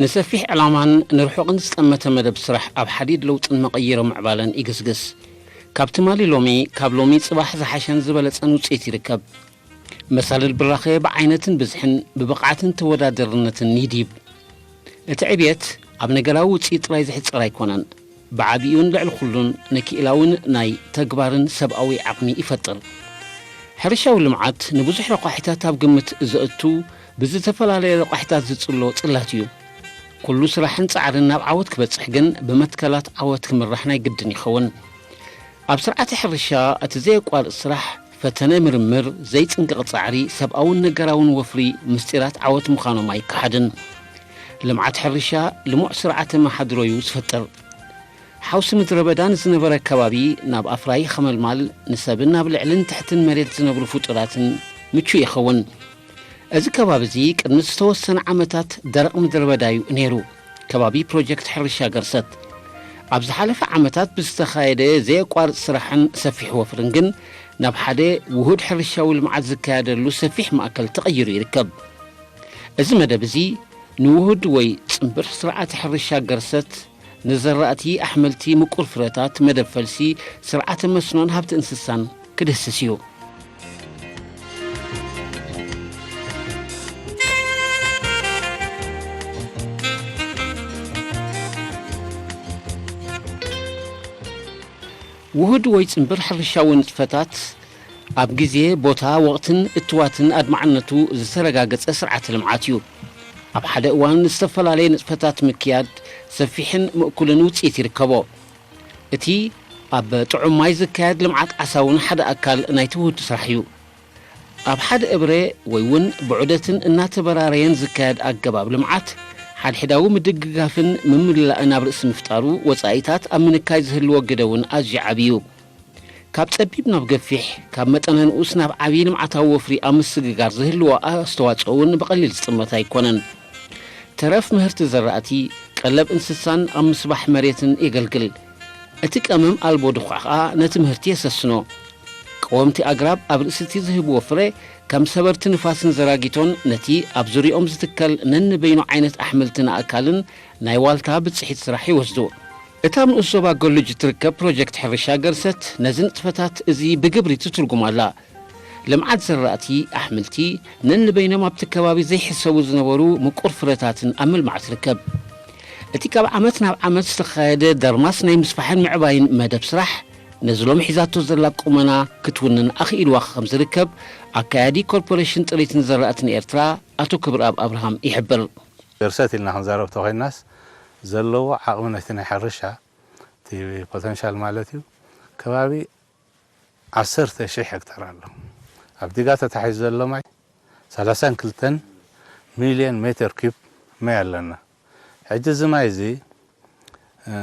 ንሰፊሕ ዕላማን ንርሑቕን ዝጠመተ መደብ ስራሕ ኣብ ሓዲድ ለውጥን መቐይሮ ምዕባለን ይግስግስ። ካብ ትማሊ ሎሚ፣ ካብ ሎሚ ጽባሕ ዝሓሸን ዝበለጸን ውጽኢት ይርከብ። መሳልል ብራኸ ብዓይነትን ብዝሕን ብብቕዓትን ተወዳደርነትን ይድይብ። እቲ ዕብየት ኣብ ነገራዊ ውጽኢት ጥራይ ዝሕጸር ኣይኮነን። ብዓቢኡን ልዕሊ ኩሉን ንክኢላውን ናይ ተግባርን ሰብኣዊ ዓቕሚ ይፈጥር። ሕርሻዊ ልምዓት ንብዙሕ ረቋሒታት ኣብ ግምት ዘእቱ ብዝተፈላለየ ረቋሒታት ዝጽሎ ጽላት እዩ። ኩሉ ስራሕን ጻዕርን ናብ ዓወት ክበጽሕ ግን ብመትከላት ዓወት ክምራሕ ናይ ግድን ይኸውን። ኣብ ስርዓተ ሕርሻ እቲ ዘየቋርጽ ስራሕ፣ ፈተነ ምርምር፣ ዘይጽንቀቕ ጻዕሪ፣ ሰብኣውን ነገራውን ወፍሪ ምስጢራት ዓወት ምዃኖም ኣይከሓድን። ልምዓት ሕርሻ ልሙዕ ስርዓተ መሓድሮ እዩ ዝፈጥር። ሓውሲ ምድረ በዳ ንዝነበረ ከባቢ ናብ ኣፍራዪ ኸመልማል፣ ንሰብን ኣብ ልዕልን ትሕትን መሬት ዝነብሩ ፍጡራትን ምቹእ ይኸውን። እዚ ከባቢ እዚ ቅድሚ ዝተወሰነ ዓመታት ደረቕ ምድረ በዳ እዩ ነይሩ። ከባቢ ፕሮጀክት ሕርሻ ገርሰት ኣብ ዝሓለፈ ዓመታት ብዝተኻየደ ዘየቋርጽ ስራሕን ሰፊሕ ወፍርን ግን ናብ ሓደ ውሁድ ሕርሻዊ ልምዓት ዝካየደሉ ሰፊሕ ማእከል ተቐይሩ ይርከብ። እዚ መደብ እዚ ንውሁድ ወይ ጽንብር ስርዓተ ሕርሻ ገርሰት፣ ንዘራእቲ ኣሕምልቲ፣ ምቁር ፍረታት፣ መደብ ፈልሲ፣ ስርዓተ መስኖን ሃብቲ እንስሳን ክድህስስ እዩ። ውሁድ ወይ ጽንብር ሕርሻዊ ንጥፈታት ኣብ ግዜ፣ ቦታ፣ ወቕትን እትዋትን ኣድማዕነቱ ዝተረጋገጸ ስርዓተ ልምዓት እዩ። ኣብ ሓደ እዋን ዝተፈላለየ ንጥፈታት ምክያድ ሰፊሕን ምእኩልን ውጽኢት ይርከቦ። እቲ ኣብ ጥዑም ማይ ዝካየድ ልምዓት ዓሳ እውን ሓደ ኣካል ናይቲ ውሁድ ስራሕ እዩ። ኣብ ሓደ እብረ ወይ እውን ብዑደትን እናተበራረየን ዝካየድ ኣገባብ ልምዓት፣ ሓድሕዳዊ ምድግጋፍን ምምልላእን ኣብ ርእሲ ምፍጣሩ፣ ወጻኢታት ኣብ ምንካይ ዝህልዎ ግደ እውን ኣዝዩ ዓቢ እዩ። ካብ ጸቢብ ናብ ገፊሕ፣ ካብ መጠነ ንኡስ ናብ ዓቢ ልምዓታዊ ወፍሪ ኣብ ምስግጋር ዝህልዎ ኣስተዋጽኦ እውን ብቐሊል ዝጥመት ኣይኮነን። ተረፍ ምህርቲ ዘራእቲ፣ ቀለብ እንስሳን ኣብ ምስባሕ መሬትን የገልግል። እቲ ቀመም ኣልቦ ድኹዒ ኸኣ ነቲ ምህርቲ የሰስኖ። ቀወምቲ ኣግራብ ኣብ ርእሲ እቲ ዝህብዎ ፍረ፣ ከም ሰበርቲ ንፋስን ዘራጊቶን ነቲ ኣብ ዙርያኦም ዝትከል ነንበይኑ ዓይነት ኣሕምልትን ኣእካልን ናይ ዋልታ ብጽሒት ስራሕ ይወስዱ። እታ ኣብ ንኡስ ዞባ ገሉጅ እትርከብ ፕሮጀክት ሕርሻ ገርሰት ነዚ ንጥፈታት እዚ ብግብሪ ትትርጉም ኣላ። ልምዓት ዘራእቲ ኣሕምልቲ ነንበይኖም ኣብቲ ከባቢ ዘይሕሰቡ ዝነበሩ ምቁር ፍረታትን ኣብ ምልማዕ ትርከብ። እቲ ካብ ዓመት ናብ ዓመት ዝተኻየደ ደርማስ ናይ ምስፋሕን ምዕባይን መደብ ስራሕ ነዚ ሎሚ ሒዛቶ ዘላ ቁመና ክትውንን ኣኽኢልዋ ከም ዝርከብ ኣካያዲ ኮርፖሬሽን ጥሪትን ዘራእትን ኤርትራ ኣቶ ክብረኣብ ኣብርሃም ይሕብር። ገርሰት ኢልና ክንዛረብ ተኾይናስ ዘለዎ ዓቕሚ ነቲ ናይ ሕርሻ እቲ ፖተንሻል ማለት እዩ ከባቢ ዓሰርተ ሺሕ ሄክታር ኣሎ። ኣብ ዲጋ ተታሒዙ ዘሎ ማይ ሰላሳን ክልተን ሚልዮን ሜትር ኪዩብ ማይ ኣለና። ሕጂ እዚ ማይ እዚ እ፣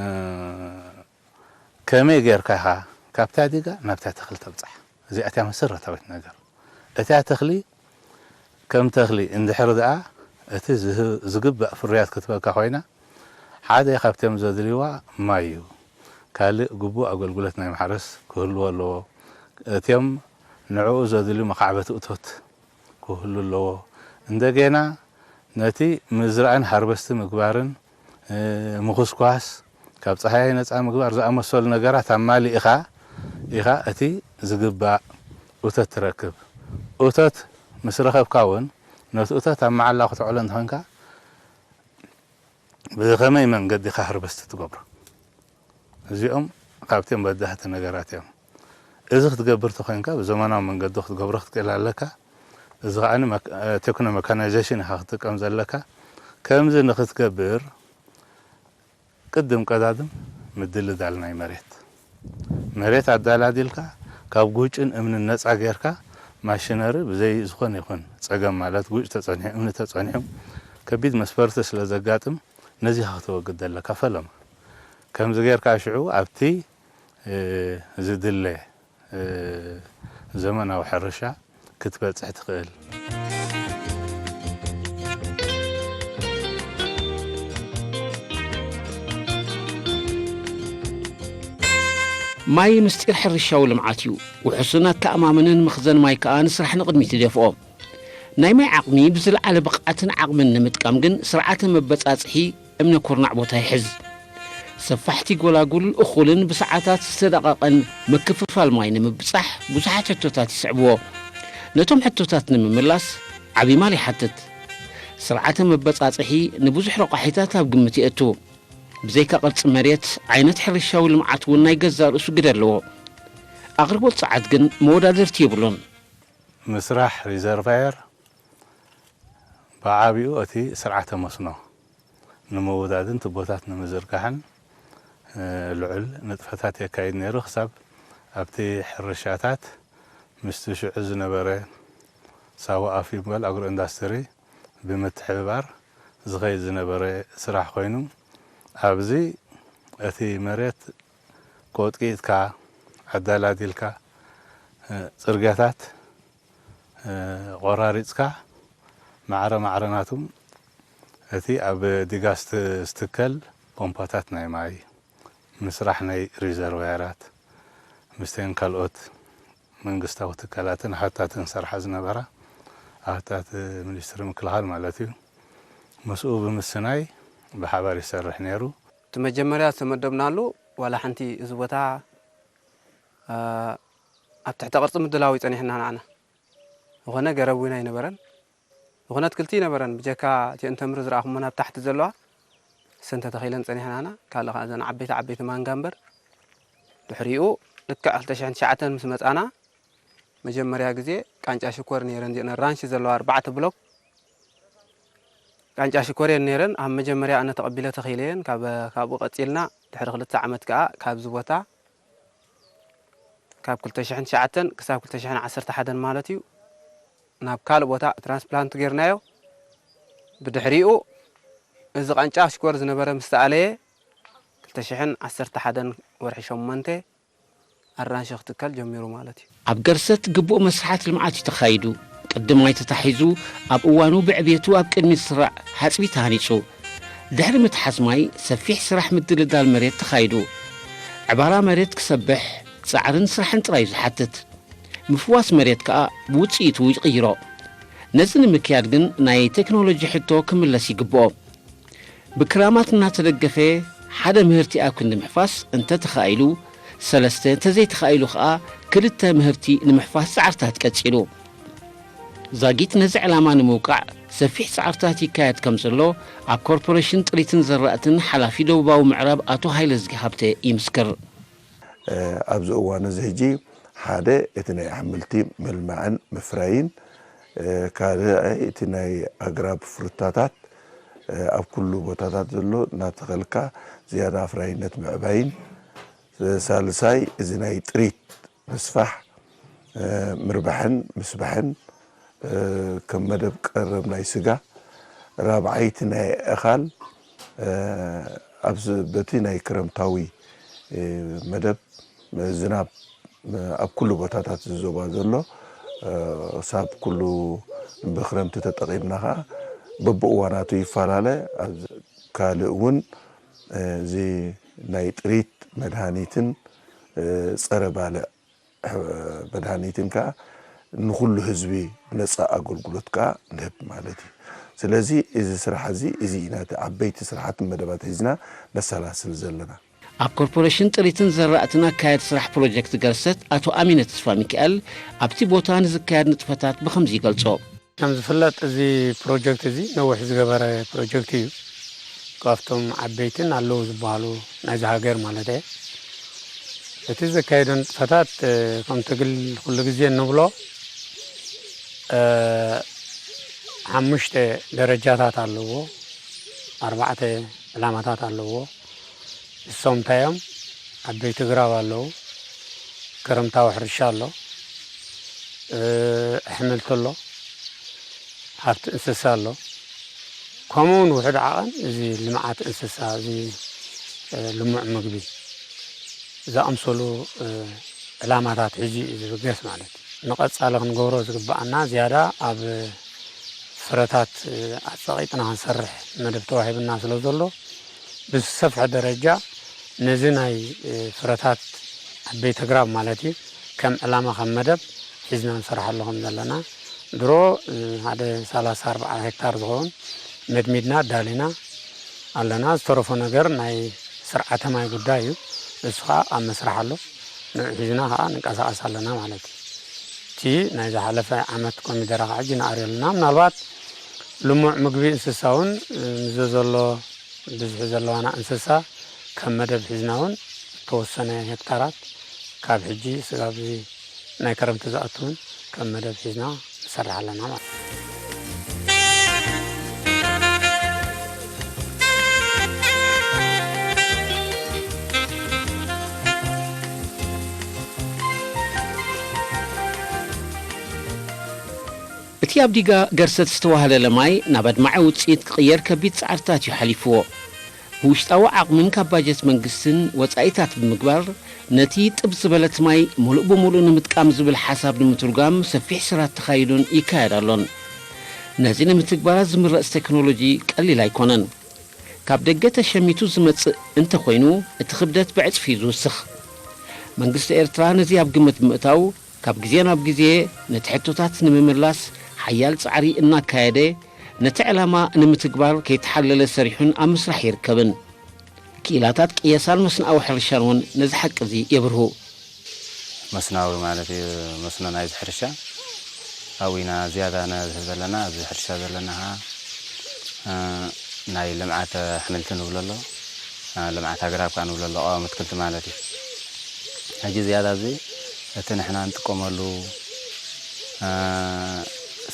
ከመይ ጌርካ ኢኻ ካብታ ዲጋ ናብታ ተኽሊ ተብጽሕ? እዚኣ እቲያ መሰረታዊት ነገር። እቲያ ተኽሊ ከም ተኽሊ እንድሕር ደኣ እቲ ዝህ-፣ ዝግባእ ፍርያት ክትበካ ኮይና፣ ሓደ ካብቶም ዘድልይዋ ማይ እዩ። ካልእ ግቡእ ኣገልግሎት ናይ ማሕረስ ክህልዎ ኣለዎ። እቲኦም ንዕኡ ዘድልዩ መኻዕበቲ እቶት ክህሉ ኣለዎ። እንደገና ነቲ ምዝራእን ሃርቨስት ምግባርን፣ እ፣ ምኹስኳስ፣ ካብ ጸሃያይ ነጻ ምግባር ዝኣመሰሉ ነገራት ኣማሊእኻ ኢኻ እቲ ዝግባእ እቶት ትረክብ። እቶት ምስ ረኸብካ እውን ነቲ እቶት ኣብ መዓላ ክተውዕሎ እንተኾንካ ብኸመይ መንገዲ ኢኻ ሃርቨስት ትገብሮ? እዚኦም ካብቶም በዳህቲ ነገራት እዮም። እዚ ክትገብር ተኾይንካ ብዘመናዊ መንገዲ ክትገብሮ ክትክእል ኣለካ። እዚ ከዓ ቴክኖ መካናይዜሽን ኢኻ ክትጥቀም ዘለካ። ከምዚ ንክትገብር ቅድም ቀዳድም ምድልዳል ናይ መሬት፣ መሬት ኣዳላዲልካ ካብ ጉጭን እምንን ነፃ ጌርካ ማሽነሪ ብዘይ ዝኾነ ይኹን ፀገም፣ ማለት ጉጭ ተፀኒሑ እምኒ ተፀኒሑ ከቢድ መስፈርቲ ስለ ዘጋጥም ነዚ ኢኻ ክትወግድ ዘለካ ፈለማ። ከምዚ ጌርካ ሽዑ ኣብቲ ዝድለ ዘመናዊ ሕርሻ ክትበጽሕ ትኽእል። ማይ ምስጢር ሕርሻዊ ልምዓት እዩ። ውሑስን ኣተኣማምንን መኽዘን ማይ ከኣ ንስራሕ ንቕድሚት ይደፍኦ። ናይ ማይ ዓቕሚ ብዝለዓለ ብቕዓትን ዓቕምን ንምጥቃም ግን ስርዓተ መበጻጽሒ እምነ ኩርናዕ ቦታ ይሕዝ። ሰፋሕቲ ጎላጉል እኹልን ብሰዓታት ዝተዳቐቐን ምክፍፋል ማይ ንምብጻሕ ብዙሓት ሕቶታት ይስዕብዎ። ነቶም ሕቶታት ንምምላስ ዓቢ ማል ይሓትት። ስርዓተ መበጻጽሒ ንብዙሕ ረቋሒታት ኣብ ግምት የእቱ። ብዘይካ ቅርጺ መሬት፣ ዓይነት ሕርሻዊ ልምዓት እውን ናይ ገዛእ ርእሱ ግደ ኣለዎ። ኣቕርቦት ጸዓት ግን መወዳድርቲ የብሉን። ምስራሕ ሪዘርቫየር ብዓቢኡ እቲ ስርዓተ መስኖ ንምውዳድን ቱቦታት ንምዝርጋሕን ልዑል ንጥፈታት የካይድ ነይሩ። ክሳብ ኣብቲ ሕርሻታት ምስቲ ሽዑ ዝነበረ ሳዋ ኣፊምበል ኣግሮ ኢንዳስትሪ ብምትሕብባር ዝኸይድ ዝነበረ ስራሕ ኮይኑ፣ ኣብዚ እቲ መሬት ቆጥቂጥካ፣ ኣዳላዲልካ፣ ጽርግያታት ቆራሪጽካ፣ ማዕረ ማዕረ ናቱ እቲ ኣብ ዲጋ ዝትከል ፖምፓታት ናይ ማይ፣ ምስራሕ ናይ ሪዘርቫየራት፣ ምስቴን ካልኦት መንግስታዊ ትካላትን ሃፍታትን ዝሰርሓ ዝነበራ ሃፍታት ሚኒስትሪ ምክልኻል ማለት እዩ። ምስኡ ብምስናይ ብሓባር ይሰርሕ ነይሩ። እቲ መጀመርያ ዝተመደብናሉ ዋላ ሓንቲ እዚ ቦታ ኣብ ትሕተ ቅርፂ ምድላው ይፀኒሕና ንዓና። ዝኾነ ገረብ እውን ኣይነበረን። ዝኾነ ኣትክልቲ ኣይነበረን፣ ብጀካ እቲአን ተምሪ ዝረኣኹመን ኣብ ታሕቲ ዘለዋ እሰን ተተኺለን ፀኒሕና ኢና። ካልእ ከዓ እዘን ዓበይቲ ዓበይቲ ማንጋ እምበር። ድሕሪኡ ልክዕ ክልተ ሽሕን ትሽዓተን ምስ መፃና መጀመርያ ግዜ ቃንጫ ሽኮር ነይረን፣ እዚአን ራንሽ ዘለዋ ኣርባዕተ ብሎክ ቃንጫ ሽኮር እየን ነይረን። ኣብ መጀመርያ ኣነ ተቐቢለ ተኺለየን። ካብ ካብኡ ቀፂልና ድሕሪ ክልተ ዓመት ከዓ ካብዚ ቦታ ካብ ክልተ ሽሕን ትሽዓተን ክሳብ ክልተ ሽሕን ዓሰርተ ሓደን ማለት እዩ ናብ ካልእ ቦታ ትራንስፕላንት ጌርናዮ። ብድሕሪኡ እዚ ቃንጫ ሽኮር ዝነበረ ምስ ተኣለየ ክልተ ሽሕን ዓሰርተ ሓደን ወርሒ ሸሞንተ ኣራንሺ ክትከል ጀሚሩ ማለት እዩ። ኣብ ገርሰት ግቡእ መስርሓት ልምዓት እዩ ተኻይዱ። ቅድም ማይ ተታሒዙ ኣብ እዋኑ ብዕብየቱ ኣብ ቅድሚት ዝስራዕ ሓፅቢ ተሃኒፁ። ድሕሪ ምትሓዝ ማይ ሰፊሕ ስራሕ ምድልዳል መሬት ተኻይዱ። ዕባራ መሬት ክሰብሕ ፃዕርን ስራሕን ጥራይ እዩ ዝሓትት። ምፍዋስ መሬት ከኣ ብውፅኢቱ ይቕይሮ። ነዚ ንምክያድ ግን ናይ ቴክኖሎጂ ሕቶ ክምለስ ይግብኦ። ብክራማት እናተደገፈ ሓደ ምህርቲ ኣብ ክንዲ ምሕፋስ እንተተኻኢሉ ሰለስተ፣ እንተዘይተኻኢሉ ከኣ ክልተ ምህርቲ ንምሕፋስ ፃዕርታት ቀፂሉ። ዛጊት ነዚ ዕላማ ንምውቃዕ ሰፊሕ ፃዕርታት ይካየድ ከም ዘሎ ኣብ ኮርፖሬሽን ጥሪትን ዘራእትን ሓላፊ ደቡባዊ ምዕራብ ኣቶ ሃይለዝጊ ሃብተ ይምስክር። ኣብዚ እዋን እዚ ሕጂ ሓደ እቲ ናይ ኣሕምልቲ ምልማዕን ምፍራይን፣ ካልኣይ እቲ ናይ ኣግራብ ፍሩታታት ኣብ ኩሉ ቦታታት ዘሎ እናተኸልካ ዝያዳ ኣፍራይነት ምዕባይን፣ ሳልሳይ እዚ ናይ ጥሪት ምስፋሕ፣ ምርባሕን ምስባሕን ከም መደብ ቀረብ ናይ ስጋ፣ ራብዓይቲ ናይ ኣእኻል ኣብዚ በቲ ናይ ክረምታዊ መደብ ዝናብ ኣብ ኩሉ ቦታታት እዚ ዞባ ዘሎ ሳብ ኩሉ ብክረምቲ ተጠቒምና ኸዓ በብእዋናቱ ይፈላለ። ካልእ እውን እዚ ናይ ጥሪት መድሃኒትን ጸረ ባልዕ መድሃኒትን ከኣ ንኹሉ ህዝቢ ነጻ ኣገልግሎት ከኣ ንህብ ማለት እዩ። ስለዚ እዚ ስራሕ እዚ እዚ ኢና እቲ ዓበይቲ ስራሓትን መደባት ሒዝና ነሰላስል ዘለና። ኣብ ኮርፖሬሽን ጥሪትን ዘራእትን ኣካያዲ ስራሕ ፕሮጀክት ገርሰት ኣቶ ኣሚነ ተስፋሚካኤል ኣብቲ ቦታ ንዝካየድ ንጥፈታት ብኸምዚ ይገልጾ። ከም ዝፍለጥ እዚ ፕሮጀክት እዚ ነዊሕ ዝገበረ ፕሮጀክት እዩ። ካብቶም ዓበይትን ኣለዉ ዝበሃሉ ናይዚ ሃገር ማለት እየ። እቲ ዘካየዶ ንጥፈታት፣ እ፣ ከም ትግል ኩሉ ግዜ እንብሎ፣ እ፣ ሓሙሽተ ደረጃታት ኣለዎ፣ ኣርባዕተ ዕላማታት ኣለዎ። ንሶም እንታይ እዮም? ዓበይቲ ግራብ ኣለዉ፣ ክረምታዊ ሕርሻ ኣሎ፣ እ፣ ኣሕምልቲ ኣሎ፣ ሃብቲ እንስሳ ኣሎ። ከምኡ እውን ውሑድ ዓቐን እዚ ልምዓት እንስሳ፣ እዚ፣ እ፣ ልሙዕ ምግቢ ዝኣምሰሉ፣ እ፣ ዕላማታት ሒዙ እዩ ዝብገስ ማለት እዩ። ንቐጻሊ ክንገብሮ ዝግብኣና ዝያዳ ኣብ ፍረታት፣ እ፣ ኣጸቒጥና ክንሰርሕ መደብ ተዋሂብና ስለ ዘሎ፣ ብዝሰፍሐ ደረጃ ነዚ ናይ፣ እ፣ ፍረታት ዓበይቲ ኣግራብ ማለት እዩ፣ ከም ዕላማ፣ ከም መደብ ሒዝና ንሰርሓሉ ከም ዘለና፣ ድሮ፣ እ፣ ሓደ ሰላሳ ኣርባዓ ሄክታር ዝኸውን መድሚድና ኣዳሊና ኣለና። ዝተረፎ ነገር ናይ ስርዓተ ማይ ጉዳይ እዩ። እሱ ኸኣ ኣብ መስርሕ ኣሎ። ንዑ ሒዝና ኸኣ ንንቀሳቐስ ኣለና ማለት እዩ። እቲ ናይ ዝሓለፈ ዓመት ኮሚደረ ኸዓ ሕጂ ንኣርዮ ኣለና። ምናልባት ልሙዕ ምግቢ እንስሳ እውን፣ እ፣ ምስዚ ዘሎ ብዝሒ ዘለዋና እንስሳ ከም መደብ ሒዝና እውን ዝተወሰነ ሄክታራት ካብ ሕጂ ስጋብ እዚ ናይ ክረምቲ ዝኣቱ እውን ከም መደብ ሒዝና ንሰርሕ ኣለና ማለት እዩ። እቲ ኣብ ዲጋ ገርሰት ዝተዋህለለ ማይ ናብ ኣድማዒ ውጽኢት ክቕየር ከቢድ ጻዕርታት እዩ ሓሊፍዎ። ብውሽጣዊ ዓቕምን ካብ ባጀት መንግስትን ወጻኢታት ብምግባር፣ ነቲ ጥብ ዝበለት ማይ ምሉእ ብምሉእ ንምጥቃም ዝብል ሓሳብ ንምትርጓም ሰፊሕ ስራት ተኻይዱን ይካየድ ኣሎን። ነዚ ንምትግባራት ዝምረጽ ቴክኖሎጂ ቀሊል ኣይኮነን። ካብ ደገ ተሸሚቱ ዝመጽእ እንተኾይኑ፣ እቲ ክብደት ብዕጽፊ እዩ ዝውስኽ። መንግስቲ ኤርትራ ነዚ ኣብ ግምት ብምእታው፣ ካብ ግዜ ናብ ግዜ ነቲ ሕቶታት ንምምላስ ሓያል ጻዕሪ እናካየደ፣ ነቲ ዕላማ ንምትግባር ከይተሓለለ ሰሪሑን ኣብ ምስራሕ ይርከብን። ክኢላታት ቅየሳን መስኖኣዊ ሕርሻን እውን ነዚ ሓቂ እዚ የብርሁ። መስኖኣዊ ማለት እዩ፣ መስኖ ናይዚ ሕርሻ ኣብኡ ኢና ዝያዳ ነብዝሕ ዘለና፣ ኣብዚ ሕርሻ ዘለና ኸዓ፣ እ፣ ናይ ልምዓት ኣሕምልቲ ንብሎ ኣሎ፣ እ፣ ልምዓት ኣግራብ ከዓ ንብሎ ኣሎ፣ ቀዋሚ ኣትክልቲ ማለት እዩ። ሕጂ ዝያዳ ኣብዚ እቲ ንሕና ንጥቀመሉ፣ እ፣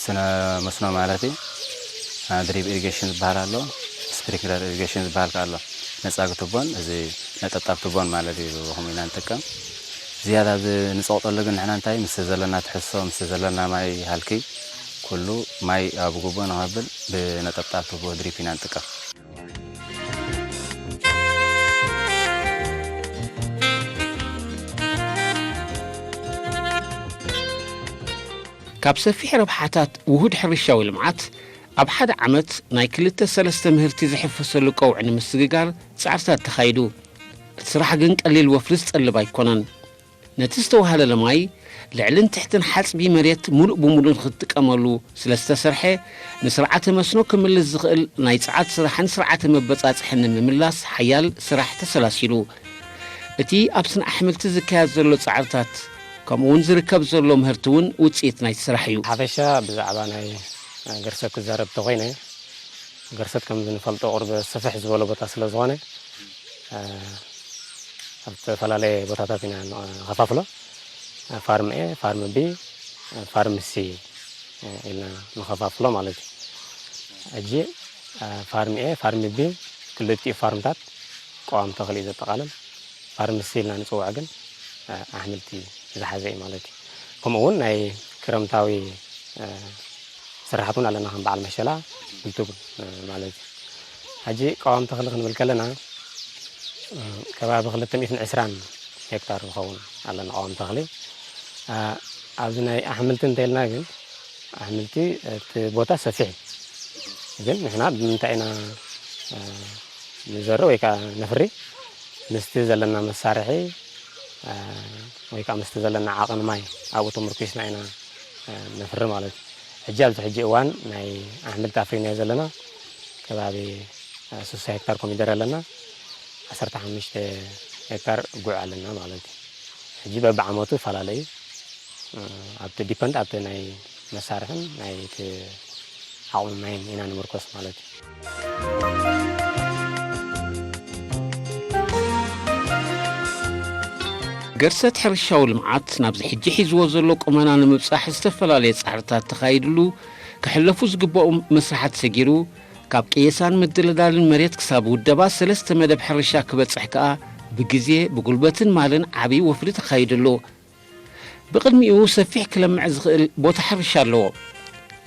ስነ መስኖ ማለት እዩ። እ፣ ድሪፕ ኢሪጌሽን ዝበሃል ኣሎ፣ ስፕሪንክለር ኢሪጌሽን ዝበሃል ከኣ ኣሎ። ነጻጊ ቱቦን እዚ ነጠብጣብ ቱቦን ማለት እዩ። ከምኡ ኢና ንጥቀም። ዝያዳ ኣብዚ ንጸቕጠሉ ግን ንሕና እንታይ፣ ምስ ዘለና ትሕዝቶ፣ ምስ ዘለና ማይ ሃልኪ፣ ኩሉ ማይ ኣብ ግቡእ ንኸብል ብነጠብጣብ ቱቦ ድሪፕ ኢና ንጥቀም። ካብ ሰፊሕ ረብሓታት ውሁድ ሕርሻዊ ልምዓት፣ ኣብ ሓደ ዓመት ናይ ክልተ ሰለስተ ምህርቲ ዝሕፈሰሉ ቀውዒ ንምስግጋር ጻዕርታት ተኻይዱ። እቲ ስራሕ ግን ቀሊል ወፍሪ ዝጠልብ ኣይኮነን። ነቲ ዝተዋህለለ ማይ ልዕልን ትሕትን ሓጽቢ መሬት ምሉእ ብምሉእ ንኽትጥቀመሉ ስለ ዝተሰርሐ፣ ንስርዓተ መስኖ ክምልስ ዝኽእል ናይ ጸዓት ስራሕን ስርዓተ መበጻጽሕን ንምምላስ ሓያል ስራሕ ተሰላሲሉ። እቲ ኣብ ስነ ኣሕምልቲ ዝካየድ ዘሎ ጻዕርታት፣ ከምኡ እውን ዝርከብ ዘሎ ምህርቲ እውን ውጽኢት ናይቲ ስራሕ እዩ። ሓፈሻ ብዛዕባ ናይ ገርሰት ክዛረብ እንተኾይነ፣ ገርሰት ከም ዝንፈልጦ ቁሩብ ስፍሕ ዝበለ ቦታ ስለ ዝኾነ፣ እ፣ ኣብ ዝተፈላለየ ቦታታት ኢና ንኸፋፍሎ። ፋርም ኤ፣ ፋርም ቢ፣ ፋርም ሲ ኢልና ንኸፋፍሎ ማለት እዩ። ሕጂ ፋርም ኤ፣ ፋርም ቢ ክልቲኡ ፋርምታት ቀዋሚ ተኽሊ እዩ ዘጠቓልል። ፋርም ሲ ኢልና ንፅውዖ ግን ኣሕምልቲ ዝሓዘ እዩ ማለት እዩ። ከምኡ እውን ናይ ክረምታዊ ስራሕቲ እውን ኣለና፣ ከም በዓል መሸላ፣ ብልቱግ ማለት እዩ። ሕጂ ቀዋሚ ተኽሊ ክንብል ከለና ከባቢ ክልተ ሚእትን ዕስራን ሄክታር ዝኸውን ኣለና ቀዋሚ ተኽሊ። ኣብዚ ናይ ኣሕምልቲ እንተኢልና ግን ኣሕምልቲ እቲ ቦታ ሰፊሕ እዩ። ግን ንሕና ብምንታይ ኢና ንዘርእ ወይ ከዓ ነፍሪ? ምስቲ ዘለና መሳርሒ ወይ ከዓ ምስቲ ዘለና ዓቐን ማይ ኣብኡ ተመርኪስና ኢና ነፍሪ ማለት እዩ። ሕጂ ኣብዚ ሕጂ እዋን ናይ ኣሕምልቲ ኣፍሪናዮ ዘለና ከባቢ ስሳ ሄክታር ኮሚደረ ኣለና፣ ዓሰርተ ሓሙሽተ ሄክታር ጉዕ ኣለና ማለት እዩ። ሕጂ በብዓመቱ ይፈላለ እዩ። ኣብቲ ዲፐንድ ኣብቲ ናይ መሳርሕን ናይ እቲ ዓቕሚ ማይን ኢና ንምርኮስ ማለት እዩ። ገርሰት ሕርሻዊ ልምዓት ናብዚ ሕጂ ሒዝዎ ዘሎ ቁመና ንምብጻሕ ዝተፈላለየ ጻዕርታት ተኻይድሉ፣ ክሕለፉ ዝግበኡ መስርሓት ሰጊሩ፣ ካብ ቅየሳን ምድልዳልን መሬት ክሳብ ውደባ ሰለስተ መደብ ሕርሻ ክበጽሕ ከኣ ብግዜ፣ ብጉልበትን ማልን ዓቢ ወፍሪ ተኻይድሉ። ብቕድሚኡ ሰፊሕ ክለምዕ ዝኽእል ቦታ ሕርሻ ኣለዎ።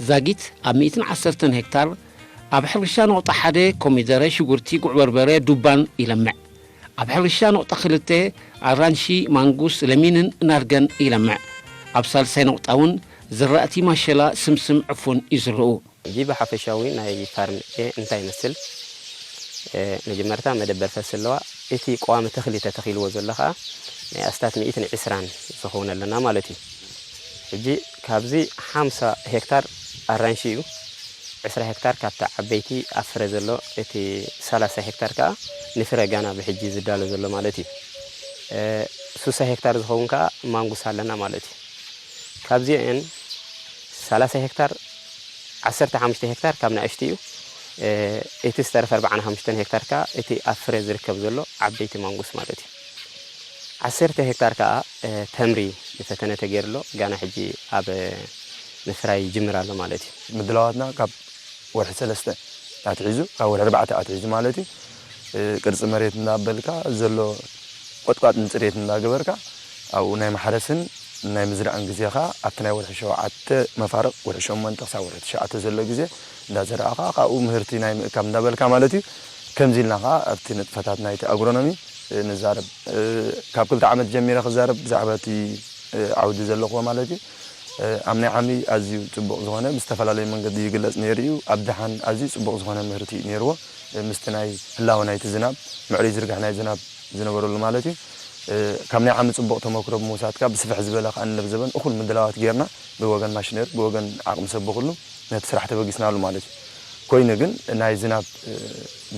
ዛጊት ኣብ ሚእትን ዓሰርተን ሄክታር ኣብ ሕርሻ ነቑጣ ሓደ ኮሚደረ፣ ሽጉርቲ፣ ጉዕ በርበረ፣ ዱባን ይለምዕ። ኣብ ሕርሻ ነቑጣ ክልተ ኣራንሺ፣ ማንጉስ፣ ለሚንን ናርገን ይለምዕ። ኣብ ሳልሳይ ነቑጣ እውን ዝራእቲ ማሸላ፣ ስምስም፣ ዕፉን ይዝርኡ። ሕጂ ብሓፈሻዊ ናይ ፋርም ኤ እንታይ ይመስል? እ፣ መጀመርታ መደበር ፈልሲ ኣለዋ። እቲ ቀዋሚ ተኽሊ ተተኺልዎ ዘሎ ኸኣ ናይ ኣስታት ሚእትን ዕስራን ዝኸውን ኣለና ማለት እዩ። ሕጂ ካብዚ ሓምሳ ሄክታር ኣራንሺ እዩ። ዕስራ ሄክታር ካብቲ ዓበይቲ ኣብ ፍረ ዘሎ፣ እቲ ሰላሳ ሄክታር ከኣ ንፍረ ጋና ብሕጂ ዝዳሎ ዘሎ ማለት እዩ። እ፣ ሱሳ ሄክታር ዝኸውን ከኣ ማንጉስ ኣለና ማለት እዩ። ካብዚአን ሰላሳ ሄክታር፣ ዓሰርተ ሓሙሽተ ሄክታር ካብ ንኣሽቱ እዩ። እ፣ እቲ ዝተረፈ ኣርባዓን ሓሙሽተን ሄክታር ከኣ እቲ ኣብ ፍረ ዝርከብ ዘሎ ዓበይቲ ማንጉስ ማለት እዩ። ዓሰርተ ሄክታር ከኣ፣ እ፣ ተምሪ ንፈተነ ተገይርሎ፣ ጋና ሕጂ ኣብ ምፍራይ ይጅምር ኣሎ ማለት እዩ። ምድላዋትና ካብ ወርሒ ሰለስተ ኣትሒዙ፣ ካብ ወርሒ ኣርባዕተ ኣትሒዙ ማለት እዩ። እ፣ ቅርጺ መሬት እናበልካ ዘሎ ቆጥቋጥን ጽሬት እናገበርካ፣ ኣብኡ ናይ ማሕረስን ናይ ምዝራዕን ግዜ ኸኣ ኣብቲ ናይ ወርሒ ሸውዓተ መፋርቕ፣ ወርሒ ሸሞንተ ክሳብ ወርሒ ትሽዓተ ዘሎ ግዜ እንዳዘራእኻ፣ ካብኡ ምህርቲ ናይ ምእካብ እንዳበልካ ማለት እዩ። ከምዚ ኢልና ኸኣ ኣብቲ ንጥፈታት ናይቲ ኣግሮኖሚ፣ እ፣ ንዛረብ። እ፣ ካብ ክልተ ዓመት ጀሚረ ክዛረብ ብዛዕባ እቲ፣ እ፣ ዓውዲ ዘለኽዎ ማለት እዩ። እ፣ ኣብ ናይ ዓሚ ኣዝዩ ጽቡቕ ዝኾነ ብዝተፈላለየ መንገዲ ይግለጽ ነይሩ እዩ። ኣብ ደሓን ኣዝዩ ጽቡቕ ዝኾነ ምህርቲ እዩ ነይርዎ። እ፣ ምስቲ ናይ ህላወ ናይቲ ዝናብ፣ ምዕሩይ ዝርጋሕ ናይ ዝናብ ዝነበረሉ ማለት እዩ። እ፣ ካብ ናይ ዓሚ ጽቡቕ ተመክሮ ብምውሳድ ከኣ ብስፍሕ ዝበለ ከኣ ንነብ ዘበን እኹል ምድላዋት ጌርና ብወገን ማሽነሪ፣ ብወገን ዓቕሚ ሰብ ብኹሉ ነቲ ስራሕ ተበጊስናሉ ማለት እዩ። ኮይኑ ግን ናይ ዝናብ፣ እ፣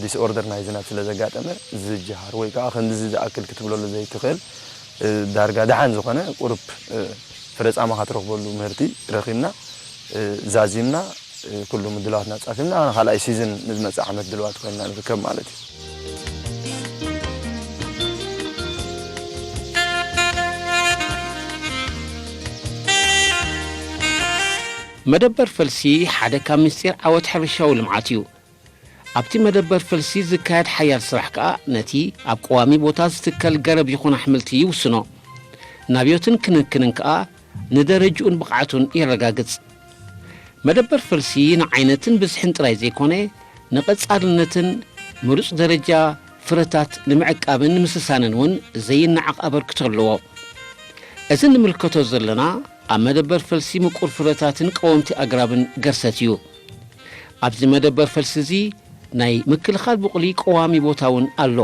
ዲስኦርደር ናይ ዝናብ ስለ ዘጋጠመ ዝጀሃር ወይ ከኣ ከምዚ ዝኣክል ክትብለሉ ዘይትኽእል፣ እ፣ ዳርጋ ደሓን ዝኾነ ቁሩብ፣ እ፣ ፍረ ጻማኻ ትረኽበሉ ምህርቲ ረኺብና፣ እ፣ ዛዚምና፣ እ፣ ኩሉ ምድላዋትና ጻፊምና ንኻልኣይ ሲዝን ንዝመጽእ ዓመት ድልዋት ኮይንና ንርከብ ማለት እዩ። መደበር ፈልሲ ሓደ ካብ ምስጢር ዓወት ሕርሻዊ ልምዓት እዩ። ኣብቲ መደበር ፈልሲ ዝካየድ ሓያል ስራሕ ከኣ ነቲ ኣብ ቀዋሚ ቦታ ዝትከል ገረብ ይኹን ኣሕምልቲ ይውስኖ። ናብዮትን ክንክንን ከኣ ንደረጅኡን ብቕዓቱን የረጋግጽ። መደበር ፈልሲ ንዓይነትን ብዝሕን ጥራይ ዘይኮነ፣ ንቐጻልነትን ምሩጽ ደረጃ ፍረታት ንምዕቃብን ንምስሳንን እውን ዘይነዓቕ ኣበርክቶ ኣለዎ። እዚ ንምልከቶ ዘለና ኣብ መደበር ፈልሲ ምቁር ፍረታትን ቀወምቲ ኣግራብን ገርሰት እዩ። ኣብዚ መደበር ፈልሲ እዚ ናይ ምክልኻል ብቑሊ ቀዋሚ ቦታ እውን ኣሎ።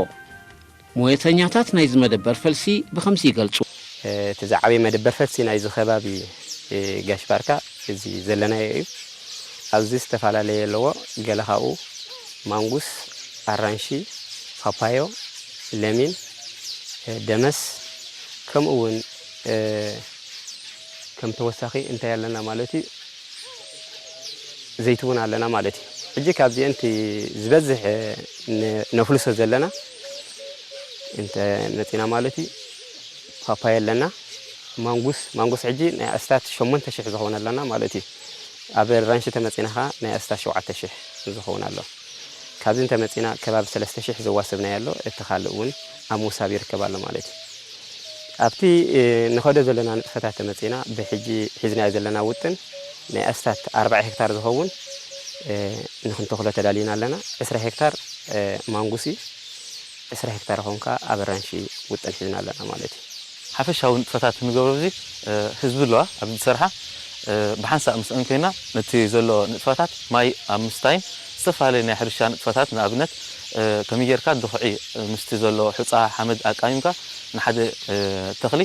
ሞያተኛታት ናይዚ መደበር ፈልሲ ብኸምዚ ይገልጹ። እቲ ዝዓበየ መደበር ፈልሲ ናይዚ ከባቢ፣ እ፣ ጋሽ ባርካ እዚ ዘለናዮ እዩ። ኣብዚ ዝተፈላለየ ኣለዎ። ገለ ካብኡ ማንጉስ፣ ኣራንሺ፣ ፓፓዮ፣ ለሚን፣ እ፣ ደመስ፣ ከምኡ እውን፣ እ፣ ከም ተወሳኺ እንታይ ኣለና ማለት እዩ? ዘይቲ እውን ኣለና ማለት እዩ። ሕጂ ካብዚአን እቲ ዝበዝሕ ን-፣ ነፍልሶ ዘለና እንተ መፂና ማለት እዩ፣ ፓፓያ ኣለና፣ ማንጉስ፣ ማንጉስ ሕጂ ናይ ኣስታት ሸሞንተ ሽሕ ዝኸውን ኣለና ማለት እዩ። ኣብ ራንሺ ተመፂና ኸዓ ናይ ኣስታት ሸውዓተ ሽሕ ዝኸውን ኣሎ። ካብዚ እንተመፂና ከባቢ ሰለስተ ሽሕ ዘዋሰብናዮ ኣሎ፣ እቲ ካልእ እውን ኣብ ምውሳብ ይርከብ ኣሎ ማለት እዩ። ኣብቲ፣ እ፣ ንኸዶ ዘለና ንጥፈታት ተመፂና፣ ብሕጂ ሒዝናዮ ዘለና ውጥን ናይ ኣስታት ኣርባዓ ሄክታር ዝኸውን፣ እ፣ ንክንተኽሎ ተዳሊና ኣለና። ዕስራ ሄክታር፣ እ፣ ማንጉስ እዩ፣ ዕስራ ሄክታር ኸውን ከዓ ኣብ ኣራንሺ ውጥን ሒዝና ኣለና ማለት እዩ። ሓፈሻዊ ንጥፈታት ንገብሮ እዚ፣ እ፣ ህዝቢ ኣለዋ ኣብዚ ዝሰርሓ፣ እ፣ ብሓንሳእ ምስአን ኮይና ነቲ ዘሎ ንጥፈታት ማይ ኣብ ምስታይን ዝተፈላለየ ናይ ሕርሻ ንጥፈታት ንኣብነት፣ እ፣ ከመይ ጌርካ ድኹዒ፣ እ፣ ምስቲ ዘሎ ሑፃ ሓመድ ኣቃሚምካ ንሓደ፣ እ፣ ተኽሊ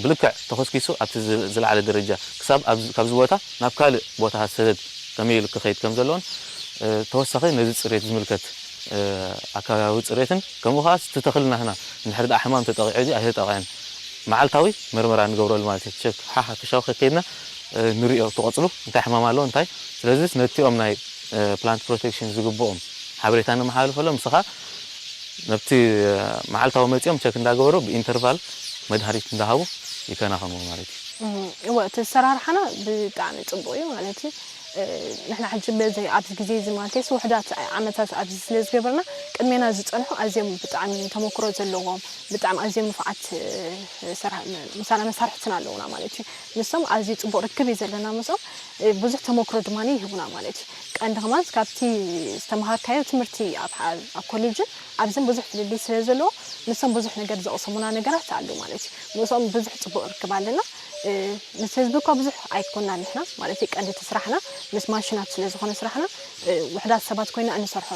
ብልክዕ ተኾስኪሱ ኣብቲ ዝ-፣ ዝለዓለ ደረጃ ክሳብ ኣብዚ፣ ካብዚ ቦታ ናብ ካልእ ቦታ ሰደድ ከመይ ኢሉ ክኸይድ ከም ዘለዎን፣ እ፣ ተወሳኺ ነዚ ፅሬት ዝምልከት፣ እ፣ ኣከባቢያዊ ፅሬትን ከምኡ ከዓ እቲ ተኽሊ ናትና እንድሕር ደኣ ሕማም ተጠቒዑ ድዩ ኣይተጠቕዐን መዓልታዊ መርመራ ንገብረሉ ማለት እዩ። ቸክ ሓ-፣ ሓፈሻዊ ከይድና፣ እ፣ ንሪኦ እቲ ቆፅሉ እንታይ ሕማም ኣለዎ እንታይ። ስለዚ ነቲኦም ናይ፣ እ፣ ፕላንት ፕሮቴክሽን ዝግብኦም ሓበሬታ ነመሓላልፈሎም። ንስኻ ነብቲ መዓልታዊ መጺኦም ቸክ እንዳገበሩ ብኢንተርቫል መድሃኒት እንዳሃቡ ይከናኸኑ ማለት እዩ። እወ እቲ ኣሰራርሓና ብጣዕሚ ፅቡቅ እዩ ማለት እዩ። ንሕና ሕጂ በዚ ኣብዚ ግዜ እዚ ማለት ውሕዳት ዓመታት ኣብዚ ስለ ዝገበርና ቅድሜና ዝፀንሑ ኣዝዮም ብጣዕሚ ተመክሮ ዘለዎም ብጣዕሚ ኣዝዮም ንፉዓት ምሳና መሳርሕትና ኣለውና ማለት እዩ። ንሶም ኣዝዩ ፅቡቅ ርክብ እዩ ዘለና ምስኦም ብዙሕ ተመክሮ ድማ ይህቡና ማለት እዩ። ቀንዲ ከማን ካብቲ ዝተምሃርካዮ ትምህርቲ ኣብ ኮሌጅን ኣብዝን ብዙሕ ፍልልይ ስለ ዘለዎ ንሶም ብዙሕ ነገር ዘቕሰሙና ነገራት ኣሎ ማለት እዩ። ምስኦም ብዙሕ ፅቡቅ ርክብ ኣለና። ምስ ህዝቢ እኳ ብዙሕ ኣይኮናን ንሕና ማለት እዩ። ቀንዲ እቲ ስራሕና ምስ ማሽናት ስለ ዝኾነ ስራሕና ውሕዳት ሰባት ኮይና እንሰርሖ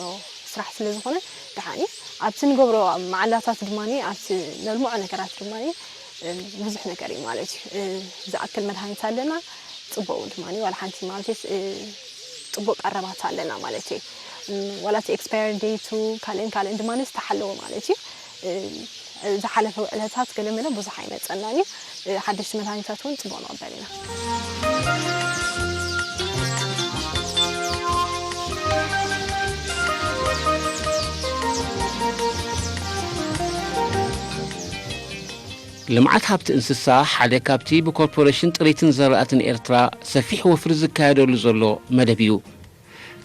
ስራሕ ስለ ዝኾነ ደሓን እዩ። ኣብቲ ንገብሮ መዓላታት ድማ ኣብቲ ነልምዖ ነገራት ድማ ብዙሕ ነገር እዩ ማለት እዩ። ዝኣክል መድሃኒት ኣለና፣ ፅቡቅ ድማ ዋላ ሓንቲ ማለት እዩ። ፅቡቅ ቀረባት ኣለና ማለት እዩ። ዋላ እቲ ኤክስፓየር ዴቱ ካልእን ካልእን ድማ ዝተሓለወ ማለት እዩ። ዝሓለፈ ውዕለታት ገለመለ ብዙሕ ኣይመፀናን እዩ። ሓደሽቲ መድሃኒታት እውን ፅቡቅ ንቕበል ኢና። ልምዓት ሃብቲ እንስሳ ሓደ ካብቲ ብኮርፖሬሽን ጥሪትን ዘራእትን ኤርትራ ሰፊሕ ወፍሪ ዝካየደሉ ዘሎ መደብ እዩ።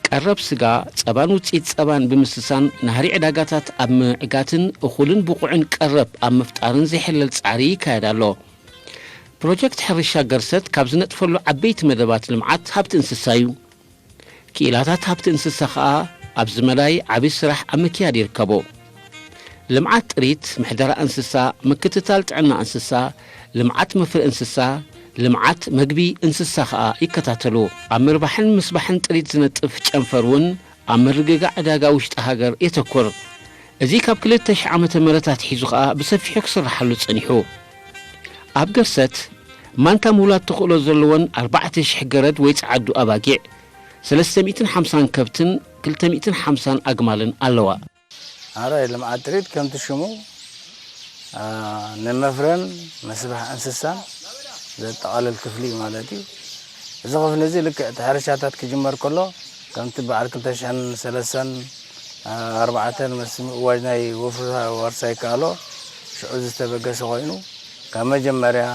ቀረብ ስጋ፣ ጸባን ውጽኢት ጸባን ብምስሳን ናህሪ ዕዳጋታት ኣብ ምዕጋትን እኹልን ብቑዕን ቀረብ ኣብ ምፍጣርን ዘይሕለል ጻዕሪ ይካየድ ኣሎ። ፕሮጀክት ሕርሻ ገርሰት ካብ ዝነጥፈሉ ዓበይቲ መደባት ልምዓት ሃብቲ እንስሳ እዩ። ክኢላታት ሃብቲ እንስሳ ከኣ ኣብዚ መዳይ ዓቢ ስራሕ ኣብ ምክያድ ይርከቡ። ልምዓት ጥሪት፣ ምሕደራ እንስሳ፣ ምክትታል ጥዕና እንስሳ፣ ልምዓት መፍረ እንስሳ፣ ልምዓት መግቢ እንስሳ ከኣ ይከታተሉ። ኣብ ምርባሕን ምስባሕን ጥሪት ዝነጥፍ ጨንፈር እውን ኣብ ምርግጋእ ዕዳጋ ውሽጢ ሃገር የተኩር። እዚ ካብ ክልተ ሽሕ ዓመተ ምህረት ኣትሒዙ ከኣ ብሰፊሑ ክስርሓሉ ጸኒሑ። ኣብ ገርሰት ማንታ ምውላድ ተኽእሎ ዘለወን ኣርባዕተ ሽሕ ገረድ ወይ ጸዓዱ ኣባጊዕ፣ ሰለስተ ሚእትን ሓምሳን ከብትን ክልተ ሚእትን ሓምሳን ኣግማልን ኣለዋ። ኣረ ልምዓት ጥሪት ከምቲ ሽሙ ንመፍረን መስባሕ እንስሳን ዘጠቓልል ክፍሊ እዩ ማለት እዩ። እዚ ክፍሊ እዚ ልክዕ እቲ ሕርሻታት ክጅመር ከሎ ከምቲ በዓል ክልተ ሽሕን ሰለስተን ኣርባዕተን ምስ ምእዋጅ ናይ ወፍሪ ዋርሳይ ይከኣሎ ሽዑ ዝተበገሰ ኮይኑ ካብ መጀመርያ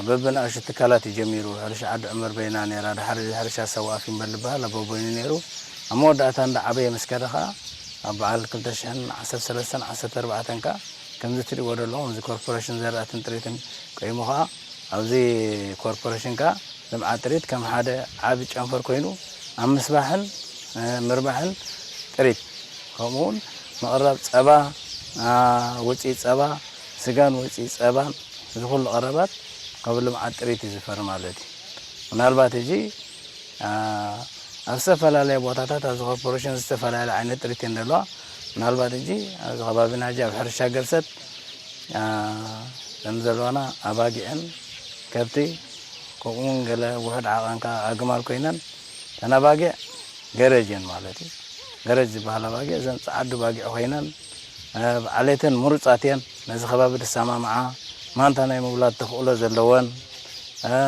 በብንኣሽቱ ትካላት እዩ ጀሚሩ። ሕርሻ ዓዲ ዑመር በይና ነይራ፣ ድሓር እዚ ሕርሻ ሰውኣፍ ይንበል ዝበሃል ኣቦ በይኑ ነይሩ። ኣብ መወዳእታ እንዳዓበየ ምስ ከደ ኸዓ ኣብ በዓል ክልተ ሽሕን ዓሰርተ ሰለስተን ዓሰርተ ኣርባዕተን ከኣ ከምዚ ትሪእዎ ዘለኹም እዚ ኮርፖሬሽን ዘራእትን ጥሪትን ቆይሙ ኸዓ ኣብዚ ኮርፖሬሽን ከኣ ልምዓት ጥሪት ከም ሓደ ዓቢ ጨንፈር ኮይኑ ኣብ ምስባሕን ምርባሕን ጥሪት ከምኡ እውን ምቕራብ ጸባ፣ ውፅኢት ጸባ፣ ስጋን ውፅኢት ጸባን እዚ ኩሉ ቀረባት ካብ ልምዓት ጥሪት እዩ ዝፈሪ ማለት እዩ። ምናልባት ሕጂ ኣብ ዝተፈላለየ ቦታታት ኣብዚ ኮርፖሬሽን ዝተፈላለየ ዓይነት ጥሪት እየን ዘለዋ። ምናልባት ሕጂ ኣብዚ ከባቢና ሕጂ ኣብ ሕርሻ ገርሰት ከም ዘለዋና ኣባጊዕን ከብቲ ከምኡውን ገለ ውሑድ ዓቐንካ ኣግማል ኮይነን እተን ኣባጊዕ ገረጅ እየን ማለት እዩ። ገረጅ ዝበሃል ኣባጊዕ እዘን ጸዓዱ ባጊዕ ኮይነን ብዓሌተን ምሩጻት እየን። ነዚ ከባቢ ዝሰማምዓ ማንታ ናይ ምውላድ ተኽእሎ ዘለወን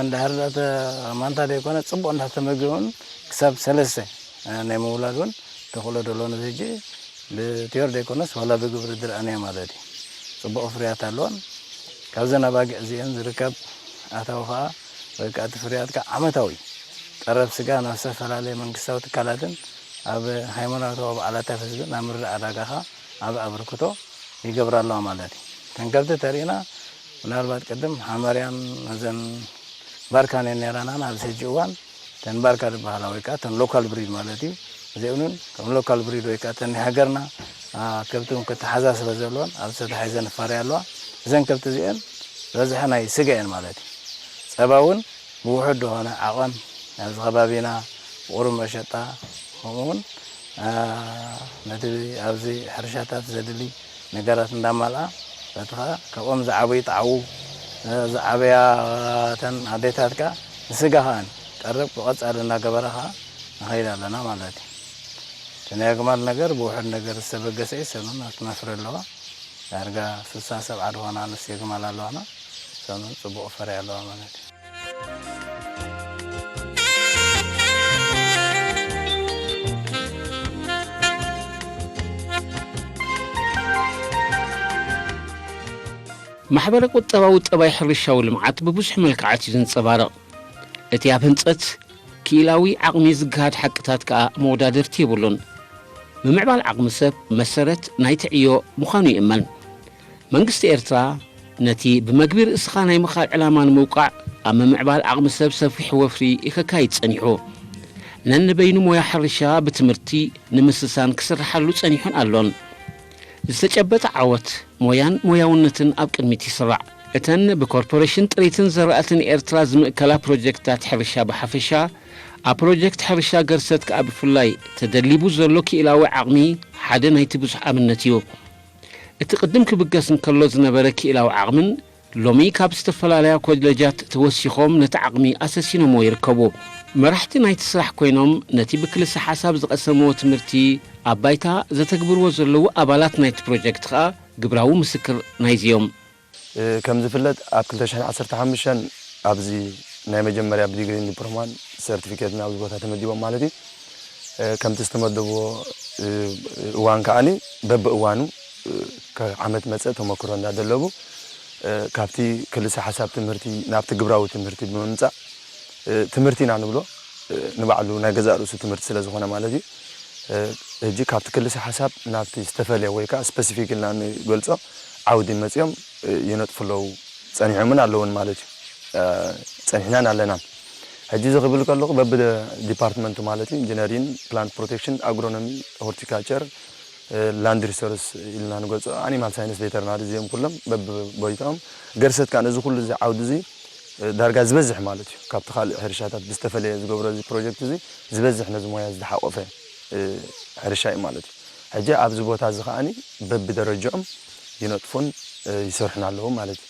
እንድሕር ማንታ ዘይኮነ ጽቡቕ እንድሕር ተመጊበን ክሳብ ሰለስተ ናይ ምውላድ እውን ተኽእሎ ዘለወን እዚ ሕጂ ብቲዮር ዘይኮነስ ዋላ ብግብሪ ዝረኣናዮ ማለት እዩ። ጽቡቕ ፍርያት ኣለወን። ካብዘን ኣባጊዕ እዚአን ዝርከብ ኣታዊ ከዓ ወይ ከዓ እቲ ፍርያት ከዓ ዓመታዊ ቀረብ ስጋ ናብ ዝተፈላለየ መንግስታዊ ትካላትን ኣብ ሃይማኖታዊ በዓላት ኣብ ህዝብን ኣብ ምርዳእ ዕዳጋ ከዓ ዓቢ ኣበርክቶ ይገብራ ኣለዋ ማለት እዩ። እተን ከብቲ ተሪእና ምናልባት ቅድም ሓመርያን እዘን ባርካን እየን ነይራና ኣብዚ ሕጂ እዋን እተን ባርካ ዝበሃላ ወይ ከዓ እተን ሎካል ብሪድ ማለት እዩ። እዚአን እውን ከም ሎካል ብሪድ ወይ ከዓ እተን ናይ ሃገርና ከብቲ እውን ክተሓዛ ስለ ዘለወን ኣብዚ ተታሒዘን ይፋረያ ኣለዋ። እዘን ከብቲ እዚአን ዝበዝሐ ናይ ስጋ እየን ማለት እዩ። ፀባ እውን ብውሑድ ዝኾነ ዓቐን ኣብዚ ከባቢና ብቑሩብ መሸጣ ከምኡ እውን ነቲ ኣብዚ ሕርሻታት ዘድሊ ነገራት እንዳማልኣ በቲ ከዓ ካብኦም ዝዓበዩ ጣዕዉ ዝዓበያ እተን ኣዴታት ከዓ ንስጋ ከዓ ቀረብ ብቐፃሊ እናገበራ ከዓ ንኸይድ ኣለና ማለት እዩ። እቲ ናይ ኣግማል ነገር ብውሑድ ነገር ዝተበገሰ እዩ። ሰኑን ኣብቲ መፍረ ኣለዋ ዳርጋ ስሳ ሰብዓ ዝኾና ኣንስትዮ ግማል ኣለዋና። ሰኑን ፅቡቕ ፈርያ ኣለዋ ማለት እዩ። ማሕበረ ቁጠባዊ ጠባይ ሕርሻዊ ልምዓት ብብዙሕ መልክዓት እዩ ዝንጸባረቕ። እቲ ኣብ ህንጸት ክኢላዊ ዓቕሚ ዝገሃድ ሓቅታት ከኣ መወዳደርቲ የብሉን። ምምዕባል ዓቕሚ ሰብ መሰረት ናይቲ ዕዮ ምዃኑ ይእመን። መንግስቲ ኤርትራ ነቲ ብመግቢ ርእስኻ ናይ ምኽኣል ዕላማ ንምውቃዕ ኣብ ምምዕባል ዓቕሚ ሰብ ሰፊሕ ወፍሪ ከካይድ ጸኒሑ። ነንበይኑ ሞያ ሕርሻ ብትምህርቲ ንምስሳን ክስርሓሉ ጸኒሑን ኣሎን። ዝተጨበጠ ዓወት ሞያን ሞያውነትን ኣብ ቅድሚት ይስራዕ። እተን ብኮርፖሬሽን ጥሪትን ዘራእትን ኤርትራ ዝምእከላ ፕሮጀክትታት ሕርሻ ብሓፈሻ፣ ኣብ ፕሮጀክት ሕርሻ ገርሰት ከኣ ብፍላይ ተደሊቡ ዘሎ ክኢላዊ ዓቕሚ ሓደ ናይቲ ብዙሕ ኣብነት እዩ። እቲ ቅድም ክብገስ እንከሎ ዝነበረ ክኢላዊ ዓቕምን ሎሚ ካብ ዝተፈላለያ ኮሌጃት ተወሲኾም ነቲ ዓቕሚ ኣሰሲኖምዎ ይርከቡ። መራሕቲ ናይቲ ስራሕ ኮይኖም ነቲ ብክልሰ ሓሳብ ዝቐሰምዎ ትምህርቲ ኣብ ባይታ ዘተግብርዎ ዘለዉ ኣባላት ናይቲ ፕሮጀክት ኸኣ ግብራዊ ምስክር ናይዚ እዮም። እ፣ ከም ዝፍለጥ ኣብ ክልተ ሽሕን ዓሰርተ ሓሙሽተን ኣብዚ ናይ መጀመርያ ብዲግሪን ዲፕሎማን ሰርቲፊኬትን ኣብዚ ቦታ ተመዲቦም ማለት እዩ። እ፣ ከምቲ ዝተመደብዎ፣ እ፣ እዋን ከኣኒ በብእዋኑ፣ እ፣ ካብ ዓመት መጸ ተመክሮ እንዳደለቡ፣ እ፣ ካብቲ ክልሰ ሓሳብ ትምህርቲ ናብቲ ግብራዊ ትምህርቲ ብምምጻእ፣ እ፣ ትምህርቲ ኢና ንብሎ፣ እ፣ ንባዕሉ ናይ ገዛእ ርእሱ ትምህርቲ ስለ ዝኾነ ማለት እዩ። እ፣ ሕጂ ካብቲ ክልሰ ሓሳብ ናብቲ ዝተፈልየ ወይ ከኣ ስፐሲፊክ ኢልና ንገልጾ ዓውዲ መጺኦም፣ እ፣ ይነጥፉ ኣለዉ፣ ጸኒሖምን ኣለዉን ማለት እዩ። እ፣ ጸኒሕናን ኣለናን። ሕጂ እዚ ክብል ከለኹ በብዲፓርትመንቱ ማለት እዩ፣ ኢንጂነሪን፣ ፕላንት ፕሮቴክሽን፣ ኣግሮኖሚ፣ ሆርቲካልቸር፣ እ፣ ላንድ ሪሶርስ ኢልና ንገልጾ፣ ኣኒማል ሳይንስ፣ ቬተርናሪ፣ እዚኦም ኩሎም በብቦይታኦም። ገርሰት ከኣ ነዚ ኩሉ እዚ ዓውዲ እዚ፣ እ፣ ዳርጋ ዝበዝሕ ማለት እዩ፣ ካብቲ ካልእ ሕርሻታት ብዝተፈለየ ዝገብሮ እዚ ፕሮጀክት እዚ ዝበዝሕ ነዚ ሞያ እዚ ዝሓቆፈ፣ እ፣ ሕርሻ እዩ ማለት እዩ። ሕጂ ኣብዚ ቦታ እዚ ከኣኒ በብደረጅኦም ይነጥፉን፣ እ፣ ይሰርሑን ኣለዉ ማለት እዩ።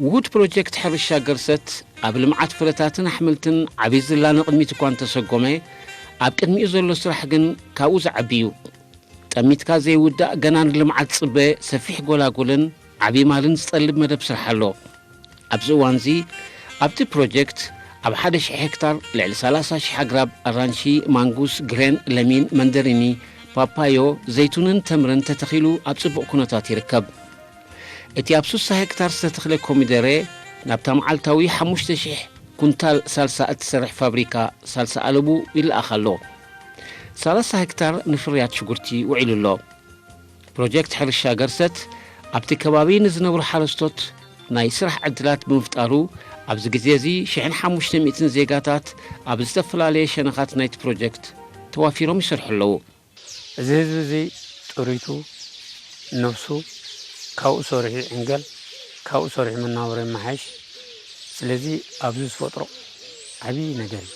ውሁድ ፕሮጀክት ሕርሻ ገርሰት ኣብ ልምዓት ፍረታትን ኣሕምልትን ዓብዪ ዝላ ንቕድሚት እኳ እንተሰጎመ፣ ኣብ ቅድሚኡ ዘሎ ስራሕ ግን ካብኡ ዝዓቢ እዩ። ጠሚትካ ዘይውዳእ ገና ንልምዓት ዝጽበ ሰፊሕ ጎላጉልን ዓብዪ ማልን ዝጠልብ መደብ ስራሕ ኣሎ። ኣብዚ እዋንዚ ኣብቲ ፕሮጀክት ኣብ ሓደ ሽሕ ሄክታር ልዕሊ ሰላሳ ሽሕ ኣግራብ ኣራንሺ፣ ማንጉስ፣ ግሬን፣ ለሚን፣ መንደሪኒ፣ ፓፓዮ፣ ዘይቱንን ተምርን ተተኺሉ ኣብ ጽቡቕ ኩነታት ይርከብ። እቲ ኣብ ሱሳ ሄክታር ዝተተኽለ ኮሚደረ ናብታ መዓልታዊ ሓሙሽተ ሽሕ ኩንታል ሳልሳ እትሰርሕ ፋብሪካ ሳልሳ ኣለቡ ይለኣኽ ኣሎ። ሰላሳ ሄክታር ንፍርያት ሽጉርቲ ውዒሉ ኣሎ። ፕሮጀክት ሕርሻ ገርሰት ኣብቲ ከባቢ ንዝነብሩ ሓረስቶት ናይ ስራሕ ዕድላት ብምፍጣሩ፣ ኣብዚ ግዜ እዚ ሽሕን ሓሙሽተ ሚእትን ዜጋታት ኣብ ዝተፈላለየ ሸነኻት ናይቲ ፕሮጀክት ተዋፊሮም ይሰርሑ ኣለዉ። እዚ ህዝቢ እዚ ጥሪቱ፣ ነብሱ ካብኡ ሰሪሑ ይዕንገል፣ ካብኡ ሰሪሑ መናበሮ የመሓይሽ። ስለዚ ኣብዚ ዝፈጥሮ ዓብዪ ነገር እዩ።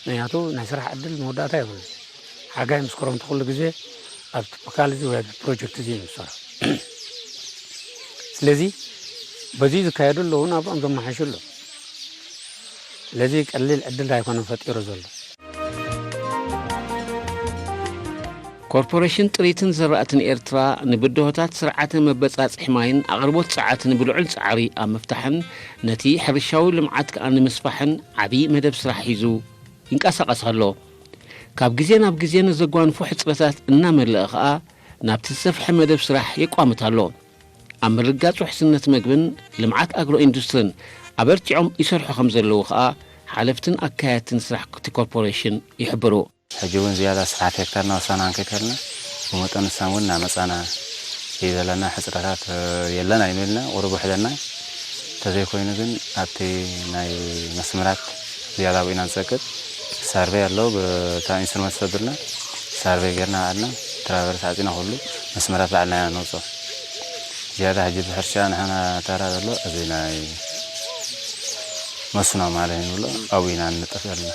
ምኽንያቱ ናይ ስራሕ ዕድል መወዳእታ የብሉን። ሓጋይ ምስ ክረምቲ ኩሉ ግዜ ኣብ ቲፒካል እዚ ወይ ኣብ ፕሮጀክት እዚ እዮም ዝሰርሑ። ስለዚ በዚ ዝካየዱ ኣለዉ፣ ናብኦም ዘመሓይሹ ኣለዉ። ስለዚ ቀሊል ዕድል ኣይኮነን ፈጢሩ ዘሎ። ኮርፖሬሽን ጥሪትን ዘራእትን ኤርትራ ንብድሆታት ስርዓተ መበጻጽሒ ማይን ኣቕርቦት ጸዓትን ብልዑል ጻዕሪ ኣብ ምፍታሕን ነቲ ሕርሻዊ ልምዓት ከኣ ንምስፋሕን ዓቢ መደብ ስራሕ ሒዙ ይንቀሳቐስ ኣሎ። ካብ ግዜ ናብ ግዜ ንዘጓንፎ ሕጽረታት እናመልአ ከኣ ናብቲ ዝሰፍሐ መደብ ስራሕ የቋምት ኣሎ። ኣብ ምርግጋጽ ውሕስነት መግብን ልምዓት ኣግሮ ኢንዱስትሪን ኣበርቲዖም ይሰርሑ ከም ዘለዉ ከኣ ሓለፍትን ኣካየድትን ስራሕ እቲ ኮርፖሬሽን ይሕብሩ። ሕጂ እውን ዝያዳ ስራሕቲ ሄክታርና ወሳና ክንከይድ ከለና ብመጠኑ ሳም እውን እናመጻና እዩ ዘለና። ሕጽረታት፣ እ፣ የለን ኣይንብልና፣ ቁሩብ ውሕደና። እንተዘይኮይኑ ግን ኣብቲ ናይ መስመራት ዝያዳ ኣብኡ ኢና ንጸቅጥ። ሳርቬይ ኣሎ፣ ብታ ኢንስትሩመንት ዝሰዱልና ሳርቬይ ጌርና ኣልና፣ ትራቨርስ ዓጺና ኩሉ መስመራት ባዕልና ኢና ነውጽኦ። ዝያዳ ሕጂ ብሕርሻ ንሕና ተራ ዘሎ እዚ ናይ መስኖ ማለት ንብሎ ኣብኡ ኢና ንነጥፍ ዘለና።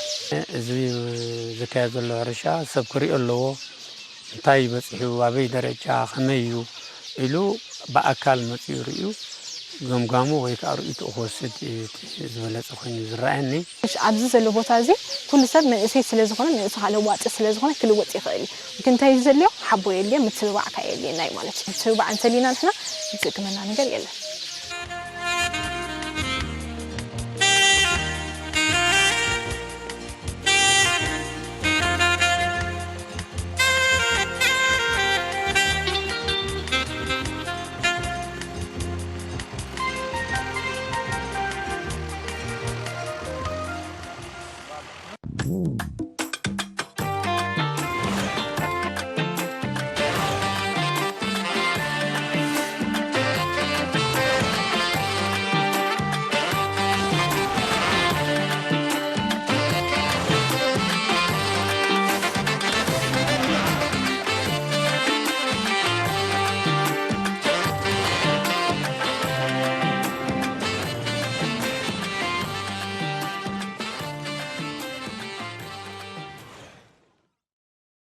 እዚ ዝካየድ ዘሎ ሕርሻ ሰብ ክሪኦ ኣለዎ። እንታይ በጺሑ፣ ኣበይ ደረጃ፣ ከመይ እዩ ኢሉ ብኣካል መጺኡ ርእዩ ገምጋሙ ወይ ከኣ ርእይትኡ ክወስድ እዩ እቲ ዝበለጸ ኮይኑ ዝረኣየኒ። እሺ፣ ኣብዚ ዘሎ ቦታ እዚ ኩሉ ሰብ መንእሰይ ስለ ዝኾነ፣ ንርእሱ ከኣ ለዋጢ ስለ ዝኾነ ክልወጥ ይኽእል እዩ። ግን እንታይ እዩ ዘድልዮ? ሓቦ የድልዮ፣ ምትብባዕ ከኣ የድልየና እዩ ማለት እዩ። ምትብባዕ እንተሊና ንሕና ዝእግመና ነገር የለን።